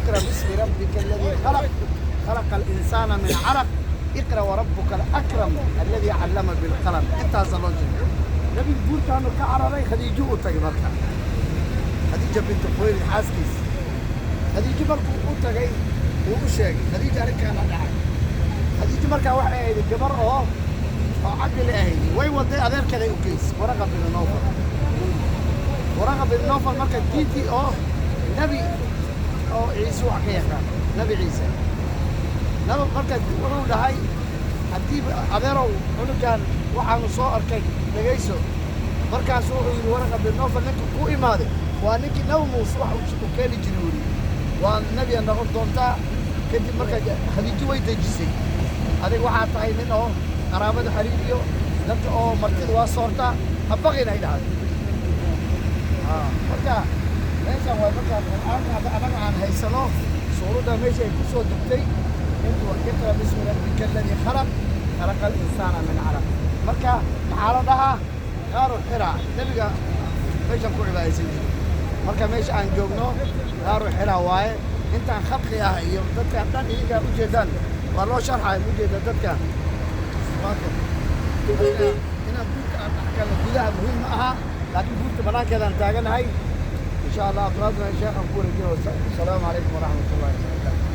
اقرأ باسم ربك الذي خلق، خلق الإنسان من علق، اقرأ وربك الأكرم الذي علم بالقلم. Intaasa loo jeeda. Nabiga buurtaanu ka cararay, Khadiijo u tagay. Marka Khadiija bintu Khuwaylid xaaskiisa, Khadiijo markuu u tagay, wuu u sheegay Khadiija arrinkaana dhacay. Khadiijo markaa waxay ahayd gabar oo caqli ahayd. Way waday, adeerkeeday u geysay, Waraqa bin Nofal. Waraqa bin Nofal marka diintii oo Nebi oo Ciise wax ka yaqaan, Nebi Ciise naba. Marka wuxuu dhahay, haddii adeerow cunugan waxaanu soo arkay, dhegayso. Markaasu wuxuu yidhi Waraqa bin Nofal, ninka ku imaaday waa ninkii Nabi Muuse wax uu keeni jiray. Weli waa nebiga noqon doontaa. Kadib marka Khadiijo way dejisay. Adiga waxaa tahay nin oo qaraabada xiriiriyo, dadka oo martida waa soortaa, ha baqin, ay dhahday. Marka meeshan waa marka Qur'aanka hadda anaga aan haysano, suuradda meesha ay ku soo degtay intuu اقرأ باسم ربك الذي خلق، خلق الإنسان من علق. Marka maxaa la dhahaa? Qaaru Xira. Nebiga meeshan ku cibaadaysan jiray. Marka meesha aan joogno Qaaru Xira waaye. Intaan khalqi ah iyo dadkan dhan idinkaa ujeedaan waa loo sharxaya, ujeeda dadka. Marka inaan buurta aan dhex galno gudaha muhiim ma aha, laakiin buurta banaankeedaan taaganahay. Insha Allah afraadna sheekhan ku wareejino. Asalaamu calaykum waraxmat ullahi.